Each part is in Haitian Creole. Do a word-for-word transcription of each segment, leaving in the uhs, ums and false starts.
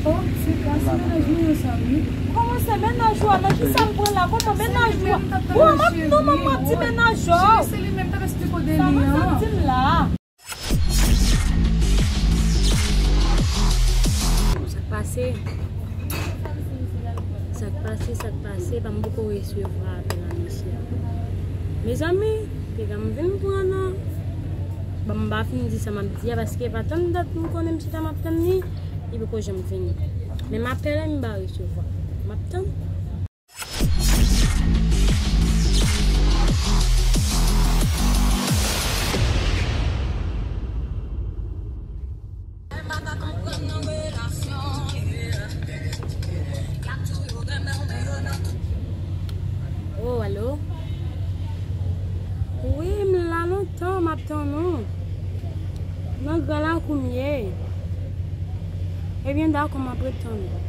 Oh, se ka, se mennaj mwen yo sa, wi. Kòman se mennaj ou a? Nan ki sa m pran la? Kòman mennaj ou a? Bon, m ap, non, non, m ap di mennaj ou. Cheri, se li menm, t ap esplike w de li an. Sa mwen santi l la. Sa k pase? Sa k pase, sa k pase, pa m poko resevwa apèl a mesye a. Mezanmi, piga m vin pran nan. Bon, m pa fin di sa m ap di a, paske pa tann dat m konnen m chita m ap tann li, li poko janm vini. Men m apele, m pa resevwa. M ap tann. Oh, alo? Wi, m la lontan, m ap tann ou. Nan gran lakou m ye. Ebyen, dakò, m ap ret tann ou.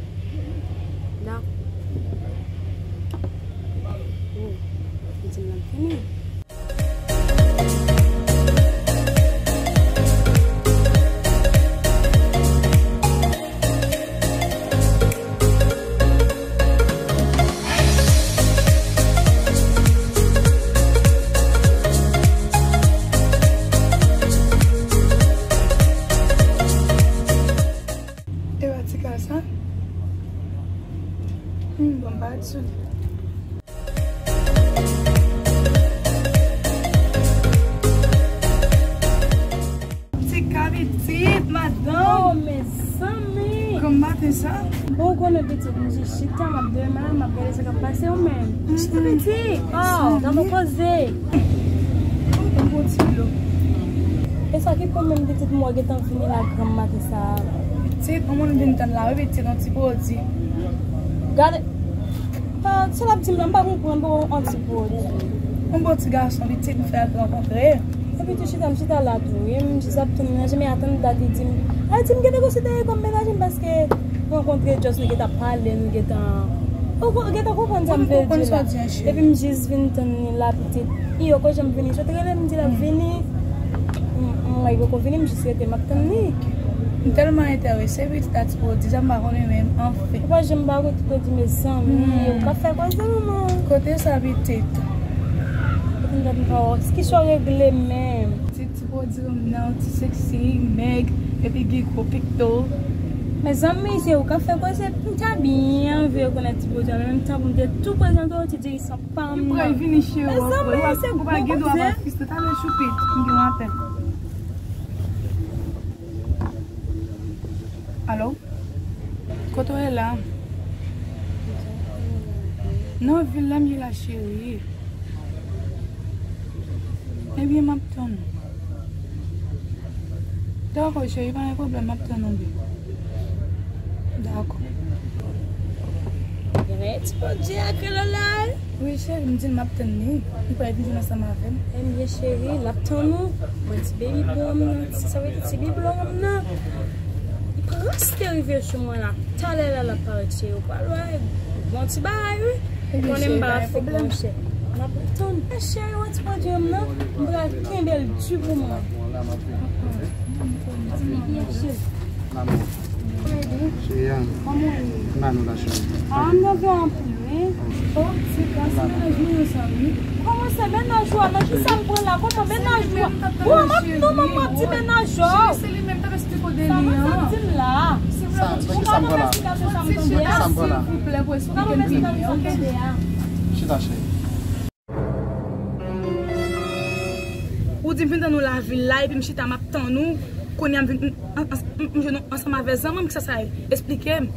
Dakò. Oh, li di m l ap vini. E pa ti kal sa? Hmm, bon, m pa sou li. Ti ka pitit, madanm. Oh, mezanmi. Granm maten sa. Bon, ou konnen pitit, m jis chita, m ap dòmi, m ap gade sa k ap pase, ou menm. Ti ka pitit. Oh, gade koze. Yon bon ti dlo. E sa ki pwoblèm pitit, m wè gentan vini la granm maten sa a. Pitit, ou moun vin tann la, wi, pitit, yon ti pwodui. Gade. Ah, sa l ap di m la, m pa konprann, bon, yon ti pwodui. Yon bon ti gason, pitit, m fè l rankontre. Epi tou chita, m chita la tou, wi, m jis ap tann mennaj, men atann dat li di m. A, di m gentan konsidere kòm mennaj m paske rankontre, just nou gentan pale, nou gentan, ou ko-, gentan konprann sa m vle di la. Epi m jis vin tann li la, pitit. Li poko janm vini. Sot rele m, di l ap vini. M, m wè li poko vini, m jis rete, m ap tann li. M tèlman enterese, pitit, a ti pwodui sa, m pa konnen menm, anfen. Ou pa janm ba kote pwodui, mezanmi. Ou ka fè koze, manman. Kote sa, pitit? Epi m gade m pa wè. Kisa w regle menm? Ti, ti pwodui m nan, ti seksi, mèg, epi gen gwo pekto. Mezanmi, se ou k ap fè koze, m ta byen anvi rekonèt ti pwodui a, men menm tan pou m te tou prezante w, ti dirijan pa m nan. Li pral vini, cheri, w ap wè. Ou pa gen dwa pa fis, talè choupit, m gen yon apèl. Alo? Kote w ye la? Nan vil la m ye la, cheri. Ebyen, m ap tann ou. Dakò, cheri, pa gen pwoblèm, m ap tann ou, bebe. Dakò. Genlè ti Bondye ak rele la. Wi, cheri, m di l m ap tann li. Li pral vin jwenn ansanm avè m. Ebyen, cheri, l ap tann ou. Mwen, ti baby blonde m nan, ti, sa vle di ti biblo m nan. Li prèske rive sou mwen la. Talè la, l ap parèt, cheri, ou pral wè. Bon ti bagay, wi. Konnen m pa ap fake, monchè. M ap tann. Cheri, wè ti pwodui m nan, m pral kenbe l di pou mwen. Cheri, an. Kòman w ye? Cheri, an. Kòman w ye? M ba nou la, cheri. Ah, m nève anpil, wi. Oh, se ka, se mennaj mwen yo sa, wi. Kòman se mennaj ou a? Nan ki sa m pran la? Kòman mennaj ou a? Bon, m ap, non, non, m ap di mennaj ou. Cheri, se li menm, t ap esplike w de li an. Sa mwen santi m la. Sa, nan ki sa m pran la? Silvouplè, pou esplike m pi byen, oke? Chita, cheri. Ou di m vin tann ou lavil la, epi m chita, m ap tann ou. Kounye a m vin, m, m, m, m jwenn ou ansanm avè zanmi m, kisa sa ye? Esplike m.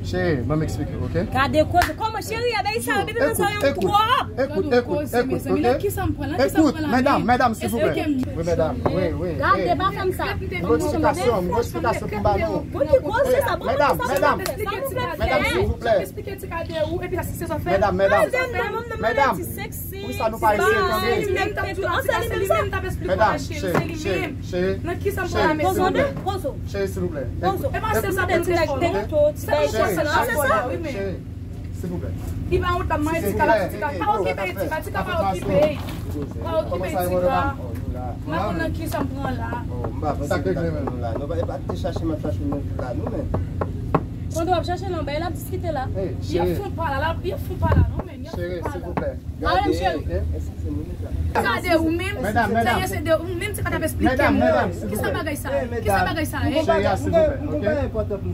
Cheri, ban m eksplike w, oke? Gade koze, kòman cheri a, bagay sa yo, depi nan sa yo twòp. Ekout, ekout, ekout, oke? Nan kisa m pran, nan kisa m pran la menm? Medam, medam, silvouplè. Wi, medam, wi, wi. Gade, pa fè m sa. M gen eksplikasyon, m gen eksplikasyon pou m ba nou. Bon, ki koze sa, bon, medam, medam, silvouplè. Medam, medam. Poukisa nou pa eseye tande? Medam, cheri, cheri, cheri, silvouplè. Cheri, silvouplè. Ekout, cheri, cheri, silvouplè. Li pa wont la, mwen di kala ti kala. Pa okipe ti kala, ti kala pa okipe. Pa okipe ti kala. M pa konn nan kisa m pran la. Sa k regle menm? Nou pa, e pa te chache m ap chache nou la, nou menm. Kote w ap chache l anba, l ap diskite la. Hey, chérie. Y ap fon pa la, y ap fon pa la, non, men. Y ap fon pa la. Chérie, s'il vous plaît. Gade ou menm, se de ou menm, se pa t ap esplike mwen. Kisa bagay sa ye? Kisa bagay sa ye?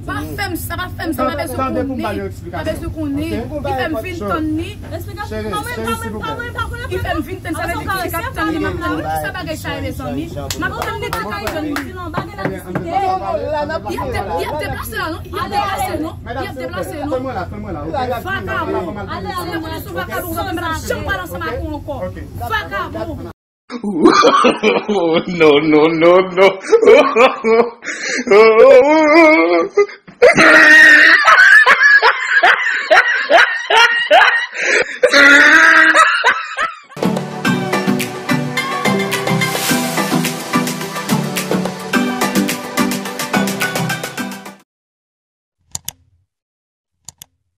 Pa fè m sa, pa fè m sa, pa bezwen konnen. Pa bezwen konnen. Li fè m vin tann li. Li fè m vin tann, sa vle di ki se k ap tann li, m ap tann li. Kisa bagay sa ye, mezanmi? M ap tann li, tout kay tann li. Y ap deplase la, non? Y ap deplase, non? Y ap deplase, non? Vakabon. Se pou nou sou vakabon, m pa janm pale ansanm ak ou ankò. Vakabon. No, no, no, no.